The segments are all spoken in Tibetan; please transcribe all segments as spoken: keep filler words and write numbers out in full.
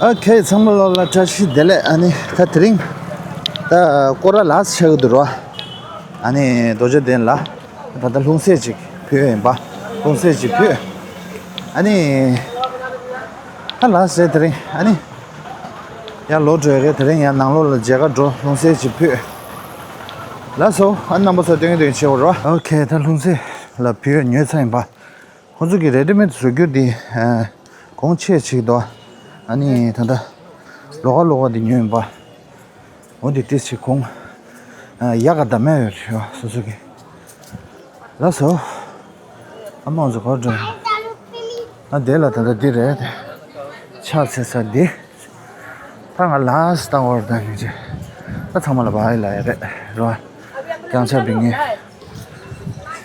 ཨོ་ཁེ། ཚང་མ་ལོ་ལ་བཀྲ་ཤིས་བདེ་ལེགས། ཨ་ནི་ད་དེ་རིང་ད་སྐོར་ར་ལ་ཆགས་ཀྱི་འདུག་རོ། ཨ་ནི་རྡོ་རྗེ་གདན་ལ་ད་ལྟ་ལྷུང་བཟེད་ཅིག་ཕུལ་ཡོད་ཡིན་པ། ལྷུང་བཟེད་ཅིག་ཕུལ། ཨ་ནི་ད་ལ་ཟེར་དེ་རིང་ཨ་ནི་ཡར་ལོག་འགྲོ་ཡ་རེད། དེ་རིང་ཡར་ནང་ལོགས་ལ་མཇལ་ཁ་འགྲོ། ལྷུང་བཟེད་ཅིག་ཕུལ། ལགས་སོ། ཨ་ནི་རྣམ་པ་ཚོ་སྟོན་གྱི་སྟོན་གྱི་བྱེད་འོ་རོ། ཨོ་ཁེ། ད་ལྷུང་བཟེད་ལ་ཕུལ་ཡ་ཉོས་ཚར་ཡིན་པ། ཁོང་ཚོ་གི་རེ་ཌི་མེད་བཟོ་རྒྱུ་འདི་ཨ་གོང་ཆེ་ཅིག་འདུག་ཨ་ནི་ད་ལྟ་ལོགས་ཀ་ལོགས་ཀ་འདི་ཉོས་ཡིན་པ། འོ་འདི་ཏིས་ཅིག་གོང་ཨ་ཡག་ག་ད་མེད་ཡོད་རེད་སོ་སོ་གི། ལགས་སོ། ཨ་མ་ཚོ་ག་པར་འགྲོ། ཨ་དེ་ལ་ད་ལྟ་འདི་རེད། ཕྱག་འཚལ་ས་འདི། ད་ང་ལ་སི་བཏང་བར་ད་ནི་ཅི། ད་ཚང་མ་ལ་བ་ཡི་ལ་ཡ་རེད་རོ། རྐྱང་ཆ་བིང་ངེ།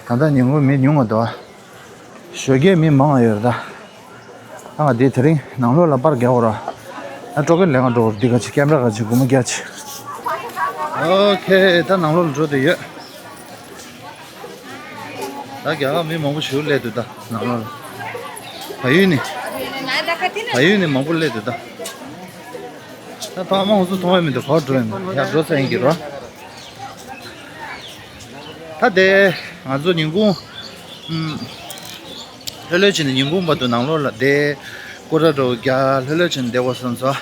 ད་ལྟ་ཉིན་གུང་མི་ཉུང་བ་འདུག་ཞོགས་ཀས་མི་མང་བ་ཡོད་རེད་ད། ད་ང་འདི་དེ་རིང་ནང་ལོགས་ལ་པར་རྒྱག་འོ་ར། ཨ་སྤྲོ་གི་ལས་ང་འགྲོ་འོ་འདི་ག་ཅི་ཀེམ་ར་ག་ཅི་སྒོར་མོ་བརྒྱ་ཅི། ཨོ་ཁེ། ད་ནང་ལོགས་ལ་འགྲོ་བསྡད་ཡོད། ད་རྒྱ་གར་མི་མང་པོ་ཞིག་སླེབས་འདུག་ད་ནང་ལོགས་ལ། བལ་ཡུལ་ནས། བལ་ཡུལ་ནས་མང་པོ་སླེབས་འདུག་ད། ད་ཕ་མ་ང་ཚོ་མཐོང་ཡ་མི་འདུག་ག་པར་འགྲོ་ཡ་མི་འདུག་ཡར་འགྲོ་ས་ཡིན་གྱི་རོ། ད་དེ་ང་ཚོ་ཉིན་གུང་ཨམ། ལྷོད་ལྷོད་བྱས་ནས་ཉིན་གུང་བར་དུ་ནང་ལོགས་ལ་བསྡད། སྐོར་ར་འགྲོ་རྒྱག་ལྷོད་ལྷོད་བྱས་ནས་བསྡད་དགོས་བསམ་སོང་།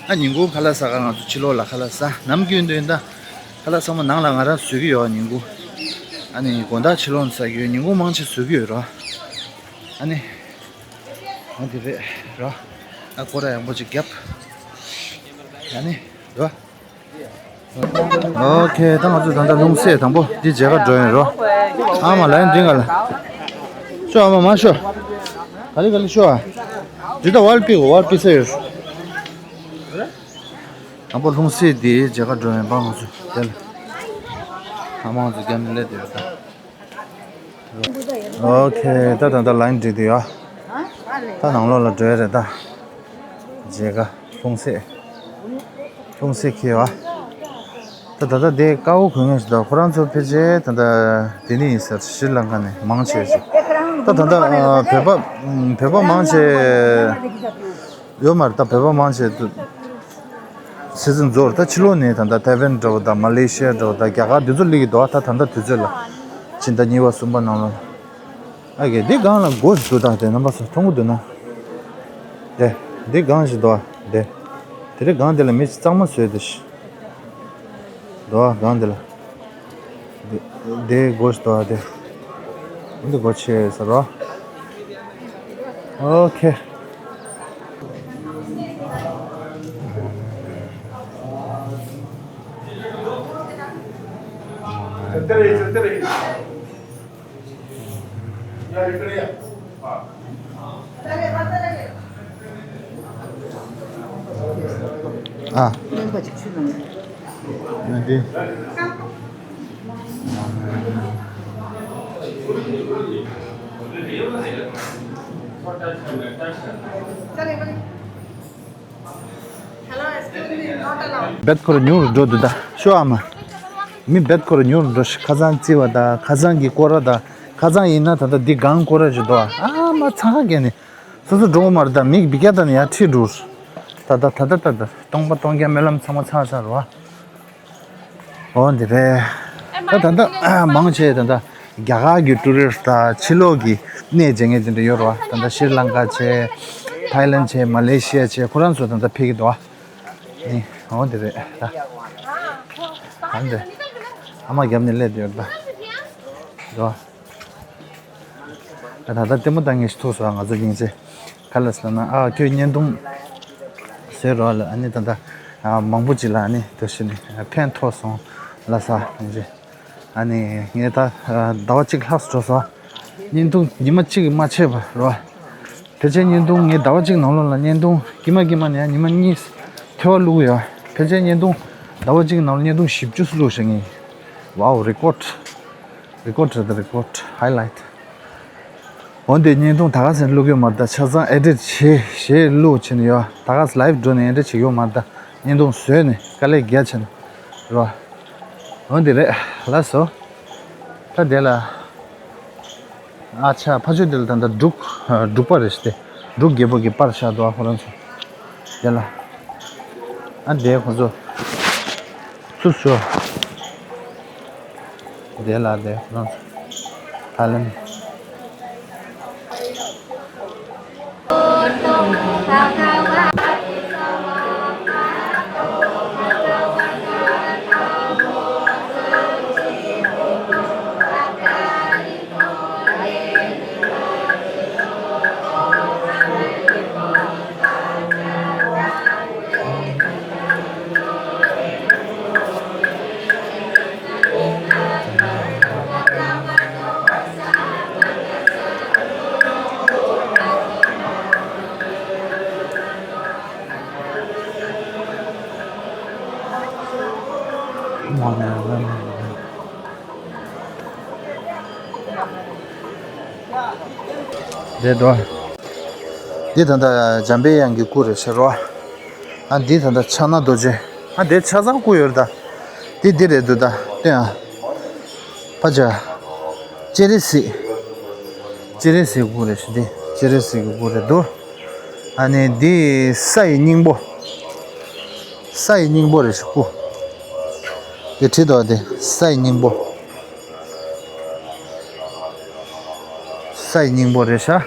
ཨ་ཉིན་གུང་ཁ་ལག་ཟ་ག་ང་ཚོ་ཕྱི་ལོགས་ལ་ཁ་ལག་ཟ། ནམ་རྒྱུན་དུ་ཡིན་ད་ཁ་ལག་ཚང་མ་ནང་ལ་ང་རང་བཟོས་ཀྱི་ཡོད་ཉིན་གུང་། ཨ་ནི་དགོང་དག་ཕྱི་ལོགས་ནས་ཟ་གི་ཡོད། ཉིན་གུང་མང་ཆེ་བཟོས་ཀྱི་ཡོད་རོ། ཨ་ནི་ཨ་འདི་རེད་རོ། ཨ་སྐོར་ར་ཡག་པོ་ཅིག་བརྒྱབ། ཨ་ནི་རོ། ཨོ་ཁེ། ད་ང་ཚོ་ད་ལྟ་ལྷུང་བཟེད་དང་པོ་འདི་མཇལ་ཁ་འགྲོ་ཡིན་རོ། ཨ་མ་ལ་ཡིན་འདི་ག་ལ། ཤོ་ཨ་མ་མ་ཤོ། ག་ལེ་ག་ལེ་ཤོ་ཨ། འདི་ད་ཝལ་པི་གོ་ཝལ་པི་ས་ཡོད། དང་པོ་ལྷུང་བཟེད་འདི་མཇལ་ཁ་འགྲོ་ཡིན་པ་ང་ཚོ་དེ་ལ། ཨ་མ་ང་ཚོ་རྒྱབ་ནས་སླེབས་བསྡད་ཡོད་ད། ཨོ་ཁེ། ད་ད་ད་ལ་ཡིན་འགྲིག་འདུག་ཡ། ད་ནང་ལོགས་ལ་འགྲོ་ཡ་རེད་ད། མཇལ་ཁ་ལྷུང་བཟེད། ལྷུང་བཟེད་ཁེལ་བ། ད་ད་ད་དེ་དཀར་པོ་གོན་མཁན་ཞིག་འདུག་ཁོ་རང་ཚོ་ཕལ་ཆེར་ད་ད་དེ་ནས་ཡིན་ཟེར། ཤྲི་ལང་ཀ་ནས་མང་ཆེ་ཞིག་ད་ད་ད་བོད་པ་བོད་པ་མང་ཆེ་ཡོད་མ་རེད་ད། བོད་པ་མང་ཆེ་འདུག་སི་ཛིན་རྫོགས་ད་ཕྱི་ལོགས་ནས་ད་ད་ཐའེ་ཝན་འདྲ་བོ་དང་མ་ལེ་ཤི་ཡ་འདྲ་བོ་དང་རྒྱ་གར་འདི་ཚོ་སླེབས་ཀྱི་འདུག་ད་ད་ད་དུས་ཚོད་ལ་ཕྱི་ཟླ་གཉིས་པ་གསུམ་པ་ནང་ལོགས། ཨ་གེ་འདི་སྒང་ལ་སྒོ་ཞིག་འདུག་ད་དེ་རྣམ་པ་ཚོ་མཐོང་གི་འདུག་ན། དེ་འདི་སྒང་ཞིག་འདུག་ཨ་དེ། དེ་རིང་སྒང་དེ་ལ་མི་གཙང་མ་བཟོས་དེ་ཞིག་འདུག་ཨ་སྒང་དེ་ལ། དེ་དེ་སྒོ་ཞིག་འདུག་ཨ་དེ། འདི་སྒོ་ཕྱེ་ཟེར་རོ། ཨོ་ཁེ། ཨ། ཨ་འདི། བེད་ཁོ་ར་ཉུང་རུ་འགྲོ་འདུག་ད་ཤོ་ཨ་མ། མི་བེད་ཁོ་ར་ཉུང་རུ་འགྲོ་ཤི། ཁ་སང་བརྩི་བ་ད་ཁ་སང་གི་སྐོར་ར་ད་ཁ་སང་ཡིན་ན་ད་ལྟ་འདི་སྒང་སྐོར་ར་ཞིག་འདུག་ཨ་མ་ཚང་ཁ་གས་ནི་སོ་སོ་འགྲོ་གི་མ་རེད་ད། མིག་བི་ཀ་ད་ནི་ཡ་ཁྲིད་འགྲོ། ད་ད་ད་ད་ད་ད་སྟོང་པ་སྟོང་རྐྱང་སྨོན་ལམ་ཚང་མ་ཚར་ཚར་རོ། འོ་འདི་རེད། ད་ད་ལྟ་མང་ཆེ་ད་ལྟ་རྒྱ་གར་གྱི་ཊུ་རི་སི་ཊི་དང་ཕྱི་ལོགས་ཀྱི་གནས་མཇལ་མཁན་དེ་འདྲ་ཡོད་རེད་བ། ད་ལྟ་ཤྲི་ལང་ཀ་བྱས། ཐའི་ལན་བྱས། མ་ལེ་ཤི་ཡ་བྱས། ཁོ་རང་ཚོ་ད་ལྟ་ཕེབས་ཀྱི་འདུག་བ། ཨེ་འོ་འདི་རེད་ད། ཨ་འདི། ཨ་མ་རྒྱབ་ནས་སླེབས་བསྡད་ཡོད་རེད་ད། འདུག་བ། ད་ད་ལྟ་ལྟད་མོ་ལྟ་མཁན་ཞིག་ཐུག་སོང་། ང་ཚོ་སྙིང་རྗེ། ག་ལ་ཟེར་ན་ཨ་ཁྱོད་བརྙན་ཐུང་བཟོས་རོགས་ལ། ཨ་ནི་ད་ལྟ་ཨ་མང་པོ་ཅིག་ལ་ཨ་ནི་དེ་བཞིན་ཕན་ཐོགས་སོང་ལ་ས་སྙིང་རྗེ། ཨ་ནི་ངས་ད་ཟླ་བ་གཅིག་ལྷག་འགྲོ་སོང་། བརྙན་ཐུང་ཉི་མ་གཅིག་མ་ཆད་པ་རོ། ཕལ་ཆེར་བརྙན་ཐུང་ངས་ཟླ་བ་གཅིག་ནང་ལོགས་ལ་བརྙན་ཐུང་དཀྱིལ་མ་དཀྱིལ་མ་ནས་ཡང་ཉི་མ་གཉིས་ཐལ་བ་བླུགས་ཡོད། ཕལ་ཆེར་བརྙན་ཐུང་ཟླ་བ་གཅིག་ནང་ལ་བརྙན་ཐུང་བཞི་བཅུ་བླུགས་ཤག་ངས། ཝའོ། རི་ཀོཌ། རི་ཀོཌ་རེད་ད། རི་ཀོཌ། ཧའི་ལའིཊ། འོན་ཏེ་བརྙན་ཐུང་ད་ག་སེ་བླུག་གི་མ་རེད་ད། ཆ་ཚང་ཨེ་ཌིཊ་བྱེད་བྱེད་བླུག་བྱས་ནས་ཡོད། ད་ག་སེ་ལའིབ་འགྲོ་ནས་ཨེ་ཌིཊ་བྱེད་ཀྱི་ཡོད་མ་རེད་ད། བརྙན་ཐུང་བཟོས་ནས་དཀའ་ལས་རྒྱག་བྱས་ནས་རོ། འོན་ཏེ་རེད་ལགས་སོ། ད་དེ་ལ་ཨ་ཆ་ཕ་ཆོས་དེ་ལ་ད་ལྟ་འབྲུག་འབྲུག་པ་རེད་ཤི་སྟེ། འབྲུག་རྒྱལ་པོ་གི་པར་བཞག་འདུག་ཨ་ཁོ་རང་ཚོ། དེ་ལ། ཨ་དེ་ཁོ་ཚོ། ཚུར་ཤོག་དེ་ལ་དེ་ཁོ་རང་ཚོ། ཧ་ལམ། རེད་དོ། འདི་ད་ལྟ་འཇམ་པའི་དབྱངས་ཀྱི་སྐུ་རེད་ཟེར་རོ། ཨ་འདི་ད་ལྟ་ཕྱག་ན་རྡོ་རྗེ། ཨ་འདི་ཆ་ཚང་སྐུ་ཡོད་རེད་ད། འདི་འདི་རེད་འདུག་ད་སྟོན་ཨ། ཕ་ཇ། སྤྱན་རས་གཟིགས། སྤྱན་རས་གཟིགས་སྐུ་རེད་ཤག་འདི་སྤྱན་རས་གཟིགས་ཀྱི་སྐུ་རེད་འདུག་ཨ་ནི་འདི་ས་ཡི་སྙིང་པོ། ས་ཡི་སྙིང་པོ་རེད་ཤག་སྐུ། འདི་བྲིས་འདུག་འདི་ས་ཡི་སྙིང་པོ། ས་ཡི་སྙིང་པོ་རེད་ཤག་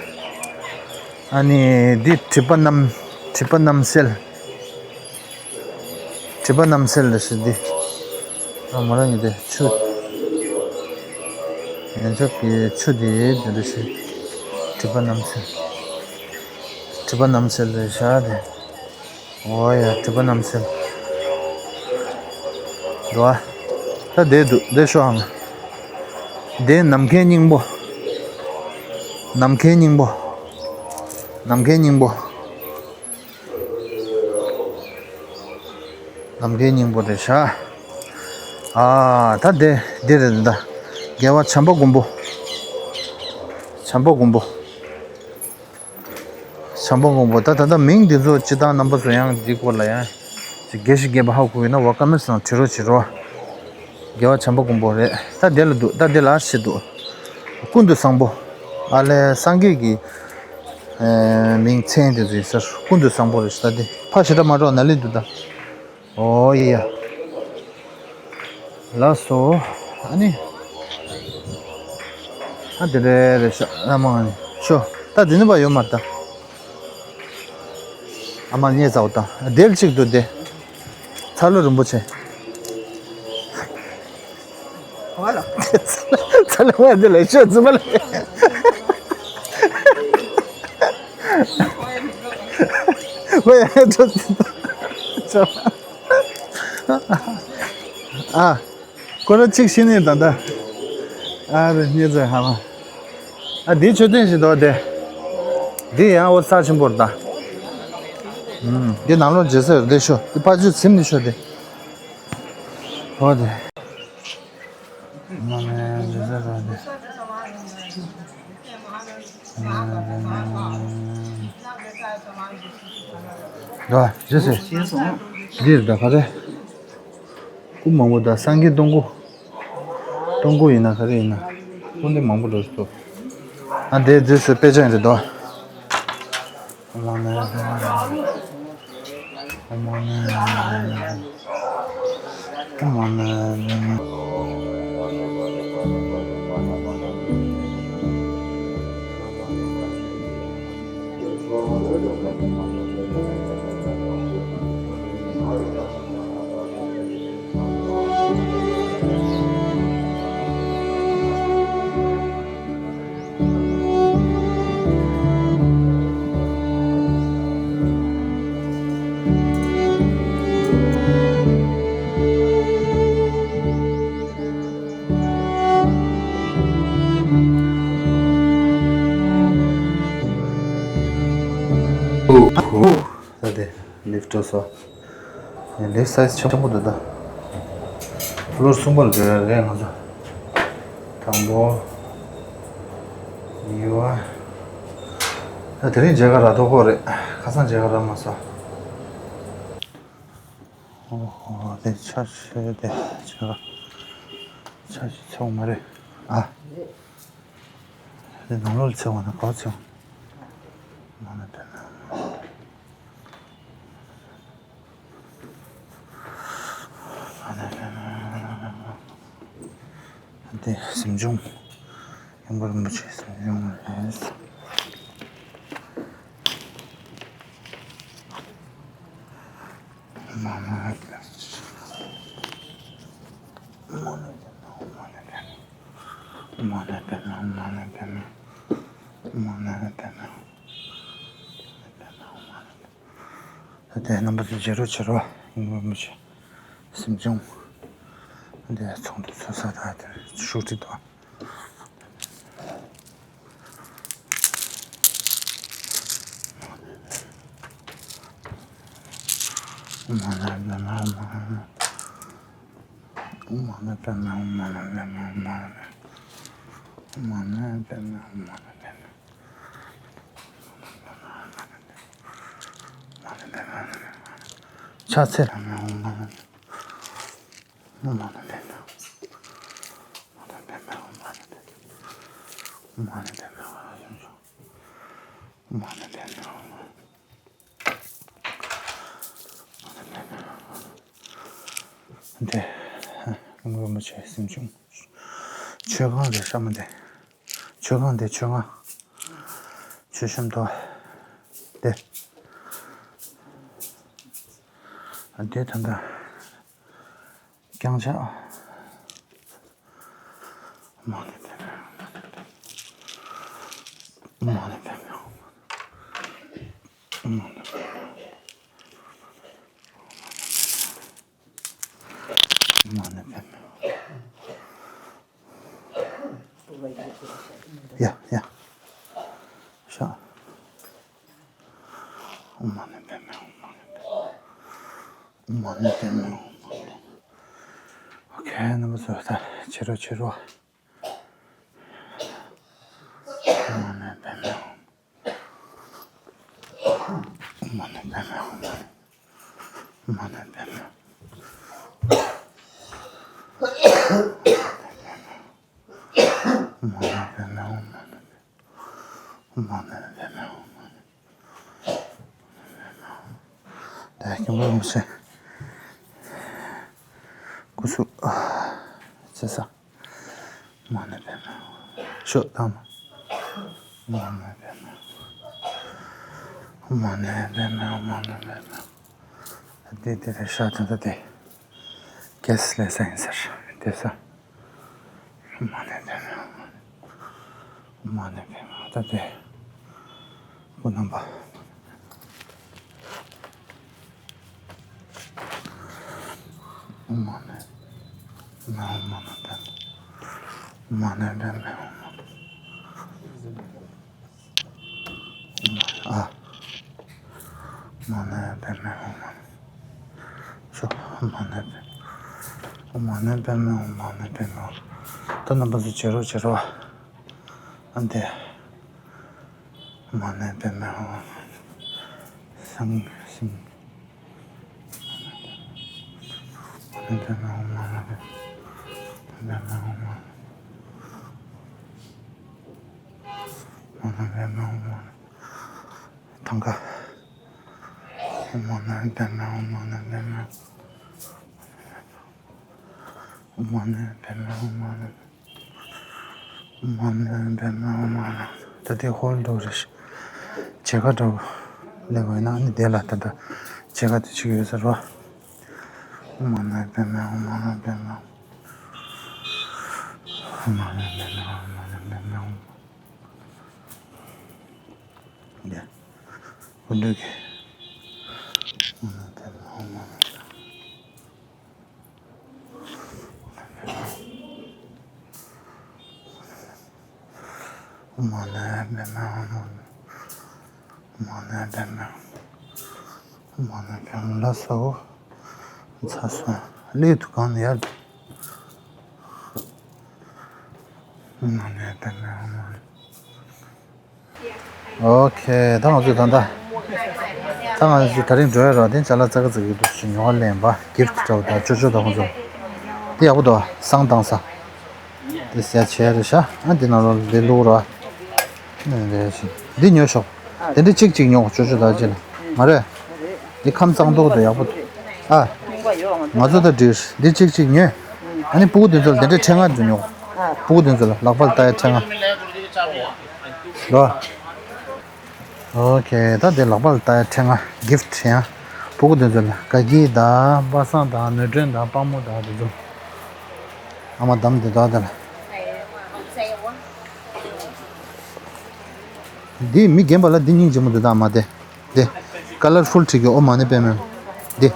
ཨ་ནི་འདི་སྒྲིབ་པ་རྣམ། སྒྲིབ་པ་རྣམ་སེལ། སྒྲིབ་པ་རྣམ་སེལ་རེད་ཤག་འདི། ཨ་མོ་རང་གི་དེ་ཆུ། ཡོན་ཆབ་ཀྱི་ཆུ་དེ་འདི་རེད་ཤག་སྒྲིབ་པ་རྣམ་སེལ། སྒྲིབ་པ་རྣམ་སེལ་རེད་ཤག་དེ། འོ་ཡ་སྒྲིབ་པ་རྣམ་སེལ། འདུག་ཨ། ད་དེ་འདུག་དེ་ཤོག་ཨ་མ། དེ་ནམ་མཁའི་སྙིང་པོ། ནམ་མཁའི་སྙིང་པོ། ནམ་མཁའི་སྙིང་པོ། ནམ་མཁའི་སྙིང་པོ་རེད་ཤག་ཨ་ད་དེ་འདི་རེད་ད། རྒྱལ་བ་བྱམས་པ་མགོན་པོ། བྱམས་པ་མགོན་པོ། བྱམས་པ་མགོན་པོ་ད་ད་ལྟ་མིང་འདི་ཚོ་སྤྱི་བཏང་རྣམ་པ་ཚོ་ཡང་འདི་སྐོར་ལ་ཡང་། ཅིག་དགེ་བཤེས་དགེ་བ་ཧ་གོ་ཡོད་ན་འོ་ཀ་མེན་ཊི་ནང་བྲིས་རོགས་བྱེད་རོགས། རྒྱལ་བ་བྱམས་པ་མགོན་པོ་རེད་ད་དེ་ལ་འདུག་ད་དེ་ལ་ཞེས་འདུག་ཀུན་ཏུ་བཟང་པོ། ཨ་ལས་སངས་རྒྱས་ཀྱི། ཨེ། མིང་མཚན་དེ་ཚོ་ཡིན་ཟེར་ཀུན་ཏུ་བཟང་པོ་རེད་ཤག་ད་དེ་ཕ་ཞེ་དྲག་མ་འགྲོ་ན་ལེ་འདུག་ད། ཨོ་ཡ། ལགས་སོ། ཨ་ནི། ཨ་དེ་རེད་རེད་ཤག་ཨ་མ་ནི་ཤོ་ད་དེ་ནི་པ་ཡོད་མ་རེད་ད། ཨ་མ་ཉེ་ཚ་བོ་ད་དེར་གཅིག་ཏུ་བསྡད། ཚ་ལུ་རིན་པོ་ཆེ། ཚ་ལུ་བ་འདི་ལས་ཤོད་རྫུན་མ་ལས། ཨ། ཁོ་ར་གཅིག་ཤི་ནས་ད་ལྟ། ཨ་རེ་ཉེ་ཚ་ཧ་མ། ཨ་འདི་མཆོད་རྟེན་ཞིག་འདུག་སྟེ། འདི་ཡང་འོ་ས་ཆེན་པོར་ད། ཨུམ། འདི་ནང་ལོགས་རྗེས་སུ་བདེ་ཤོག་འདི་ཕ་ཆུ་ཚིམ་ནས་ཤོག་སྟེ། འོ་དེ། མ་ནས་རྗེས་སུ་རོ་དེ། ད་རྗེས་སུ། འདིར་ད་ག་རེ། སྐུ་མང་པོ་དང་སངས་རྒྱས་སྟོང་སྐུ། སྟོང་སྐུ་ཡིན་ན་ག་རེ་ཡིན་ན། སྐུ་འདི་མང་པོ་འགྲོ་སྲིད་དོ། ཨ་འདིའི་རྗེས་སུ་དཔེ་ཅན་རེད་དོ། ད་དེ་ལིཕ་ཊི་སོ། ལིཕ་ཊི་སའི་ཛི་ཆེན་པོ་འདུག་ད། ཕི་ལོར་གསུམ་པར་འགྲོ་ཡ་རེད་ང་ཚོ། དང་པོ། གཉིས་པ། ད་དེ་རིང་མཇལ་ཁ་རག་མདོག་ཁ་པོ་རེད། ཁ་སང་མཇལ་ཁ་རག་མ་སོང་། ཨོ་ཧོ་དེ་ཆ་ཤས་དེ་ཆ་ཆ་ཤས་ཚོགས་མ་རེད་ཨ། དེ་ནང་ལོགས་ལ་ཚོགས་པ་ན་ག་པར་ཚོགས། ནང་ལ་ཕེབས་ན། དེ་གཟིམ་ཆུང་། ཡང་པ་རིན་པོ་ཆེ་གཟིམ་ཆུང་རེད། མ་ན་མ་ན་པདྨ། མ་ན་པདྨ། མ་ན་པདྨ། མ་ན་པདྨ། དེ་རྣམ་པ་ཚོ་མཇལ་རོགས་བྱེད་རོགས། ཡང་པ་རིན་པོ་ཆེ་གཟིམ་ཆུང་། དེ་ཚོགས་འདུ་ཚོགས་ས་དག་དེར་བཞུགས་ཁྲི་དང་། མ་ན་པདྨ། མ་ན་པདྨ། མ་ན་པདྨ། མ་ན་པདྨ། མ་ན་པདྨ། ཕྱག་འཚལ། མ་ན་པདྨ། མ་ན་པདྨ། མ་ན་པདྨ། མ་ན་པདྨ། མ་ན་པདྨ། འདི་རིན་པོ་ཆེ་གཟིམ་ཆུང་། མཆོད་ཁང་རེད་ཤག་མ་འདི། མཆོད་ཁང་འདི་མཆོད་ཁང་། མཆོད་བཤམས་ཐོག་འདི། འདི་ད་ལྟ་རྐྱང་ཕྱག། མ་ན་པདྨ། མ་ན་པདྨ། མ་ན་པདྨ། མ་ན་པདྨ། ཡ་ཡ། ཤ། མ་ན་པདྨ། མ་ན་པདྨ། མ་ན་པདྨ། ཨོ་ཁེ། རྣམ་པ་ཚོ་ད་བྱེད་རོགས་བྱེད་རོགས། མ་ན་པདྨ། མ་ན་པདྨ། མ་ན་པདྨ། མ་ན་པདྨ། མ་ན་པདྨ། ད་སྐྱབས་མགོན་རིན་པོ་ཆེ་སྐུ་གཟུགས་བྱེད་ས། མ་ན་པདྨ། ཤོག་དང་། མ་ན་པདྨ། མ་ན་པདྨ། མ་ན་པདྨ། དེ་དེ་རེད་ཤག་ད་ལྟ་དེ་གེ་སི་ལས་ས་ཡིན་ཟེར་དེ་ས། མ་ན་པདྨ། མ་ན་པདྨ། ད་དེ་སྐུ་རྣམ་པ། མ་ན་པདྨ། མ་ན་པདྨ། མ་ན་པདྨ། ཨ། མ་ན་པདྨ། མ་ན། ཤོག་མ་ན་པདྨ། མ་ན་པདྨ། མ་ན་པདྨ། ད་རྣམ་པ་ཚོ་བྱེད་རོགས་བྱེད་རོགས། ཨ་འདི། མ་ན་པདྨ། སང་སིང་། མ་ན་པདྨ། མ་ན་པདྨ། མ་ན་པདྨ། མ་ན། ཐང་ག། མ་ན་པདྨ། མ་ན་པདྨ། མ་ན་པདྨ། མ་ན། མ་ན་པདྨ། མ་ན། ད་དེ་ཧོལ་འགྲོ་རེད། མཇལ་ཁ་འདྲ་བོ་སླེབས་པ་ཡིན་ན་ཨ་ནི་དེ་ལ་ད་ལྟ་མཇལ་ཁ་དེ་ཅིག་ཡོད་ཟེར་བ། མ་ན་པདྨ། མ་ན་པདྨ། མ་ན་པདྨ། མ་ན་པདྨ། ཡ། སྐུ་མདུན་གྱི། མ་ན་པདྨ། མ་ན། མ་ན་པདྨ། མ་ན་པདྨ། མ་ན་པདྨ། ལགས་སོ། ཚར་སོང་། ལས་དུ་གང་ནས་ཡར། མ་ན་པདྨ། ཨོ་ཁེ། ད་ང་ཚོས་ད་ལྟ། ད་ང་ཚོས་དེ་རིང་འགྲོ་ཡ་རོགས་དེ་ཅ་ལག་ཙག་གི་ཙག་གི་འདུག་ཅིག་ཉོ་བ་ལེན་པ་གིབ་ཊི་འདྲ་བོ་དང་ཅོ་ཅོ་དང་ཁོང་ཚོ། དེ་ཡག་པོ་འདུག་བསང་བཏང་ས། དེ་ཟས་བྱས་རེད་ཤག་ཨ་འདི་ནང་ལོགས་འདི་བླུག་རོགས། འདི་ཉོ་ཤོག་དེ་འདྲ་གཅིག་གཅིག་ཉོ། ཅོ་ཅོ་དང་ཅི་ན་མ་རེད། འདི་ཁམས་གཙང་ཏོག་ཏོ་ཡག་པོ་འདུག་ཨ། ང་ཚོ་ད་འགྲིག་འདི་གཅིག་གཅིག་ཉོས། ཨ་ནི་སྤུ་གུ་འདི་ཚོ་ལ་དེ་འདྲའི་ཕྲེང་ང་འདི་ཉོ། ཕྲུ་གུ་དེ་ཚོ་ལ་ལག་པ་ལ་ལྟ་ཡ་ཕྲེང་བ། རོ། ཨོ་ཁེ། ད་དེ་ལག་པ་ལ་ལྟ་ཡ་ཕྲེང་བ་གིཕ་ཊི་ཡང་། ཕྲུ་གུ་དེ་ཚོ་ལ་དགའ་སྐྱིད་དང་པ་སངས་དང་ནོར་སྒྲོན་དང་དཔའ་མོ་དང་དེ་ཚོ། ཨ་མ་འདམ་དེ་དག་དེ་ལ། འདི་མི་རྒན་པ་ལ་འདི་སྙིང་རྗེ་མོ་འདུག་ད་མ་དེ། འདི་ཀ་ལར་ཕུལ་བྲིས་ཀྱི་ཨོ་མ་ནི་པད་མོ། འདི་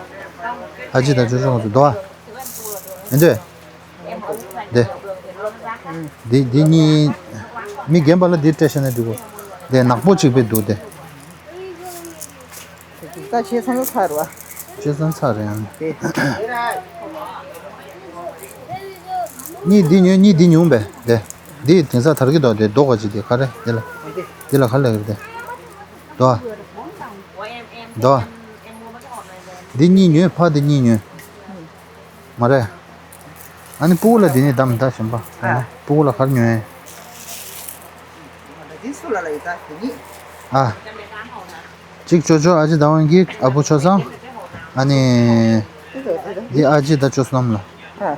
ཨ་ཅེ་དང་ཅོ་ཅོ་ང་ཚོ་འདུག་ཨ། ཨེ་འདི་འདི། འདི་འདི་གཉིས། མི་རྒན་པ་ལ་འདི་སྤྲད་བཞག་ན་འགྲིག་གོ། འདི་ནག་པོ་གཅིག་པའི་འདུག་འདི། ད་བྱས་ཙང་ཚར་བ། བྱས་ཙང་ཚར་རེད་ཨང་། དེ། གཉིས་འདི་ཉོས་གཉིས་འདི་ཉུང་བས་དེ། འདི་དེང་སང་དར་གྱི་འདུག་དེ་རྡོ་ག་ཅིག་དེ་ག་རེ་དེ་ལ། འདི་ལ་ག་ལ་ཡོད་དེ། རྡོ། རྡོ། འདི་གཉིས་ཉོས་ཕ་འདི་གཉིས་ཉོས། མ་རེད། ཨ་ནི་སྤུ་གུ་ལ་འདི་ནས་བདམས་ད་གཞན་པ། ཨ། སྤུ་གུ་ལ་ག་རེ་ཉོས། འདི་སུ་ལ་ལ་ཡོད་ད་དེ་གཉིས། ཨ། གཅིག་ཅོ་ཅོ་ཨ་ཅེ་ཟླ་བ་གི་ཨ་བུ་ཆོས་བཟང་། ཨ་ནི། འདི་ཨ་ཅེ་ད་ཅོ་བསོད་ནམས་ལ། ཨ།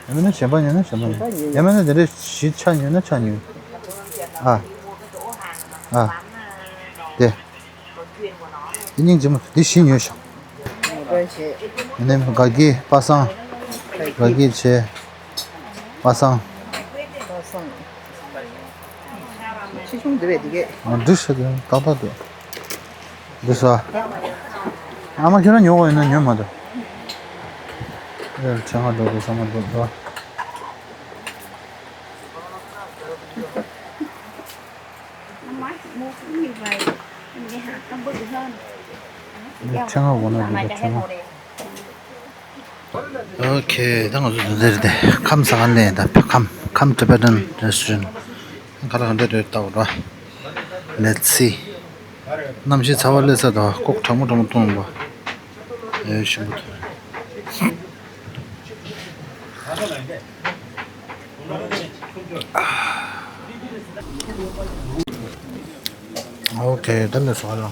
ཡང་མིན་ན་གཞན་པ་ཉོས་ན་གཞན་པ་ཉོས། ཡང་མིན་ན་དེ་འདྲའི་བཞི་ཆ་ཉོས་ན་ཆ་ཉོས། ཨ། ཨ། དེ། དེ་སྙིང་རྗེ་མོ་འདི་བཞི་ཉོས་ཤག་ཡིན་ནའི་དགའ་སྐྱིད་པ་སངས། དགའ་སྐྱིད་བྱས། པ་སངས། པ་སངས། ཆེ་ཆུང་འདི་བས་འདི་གས། འདི་ཤ་དེ་ཏག་ཏག་འདུག་འདི་ས། ཨ་མ་ཁྱོད་རང་ཉོ་བ་ཡིན་ན་ཉོ་མ་འདུག་ཨེ་ལ་ཆེ་ང་འགྲོ་དགོས་ས་མ་འདུག་འགྲོ། ཕྲེང་བ་འོ་ན་འདི་ལ་ཕྲེང་བ། ཨོ་ཁེ། ད་ང་ཚོ་འདི་འདིར་དེ་ཁམས་ཟ་ཁང་ལས་ད་ཁམས་ཁམས་Tibetan restaurant། ག་ལ་ག་འདྲ་འདྲ་ལྟ་བ་འགྲོ། Let's see། གནམ་གཤིས་ཚ་བ་སླེབས་ས་དང་ལྐོག་གྲང་མོ་གྲང་མོ་གཏོང་བ། ཨེ་ཞིམ་པོ་འདུག་ཨོ་ཁེ། ད་ལས་སོ་ལ།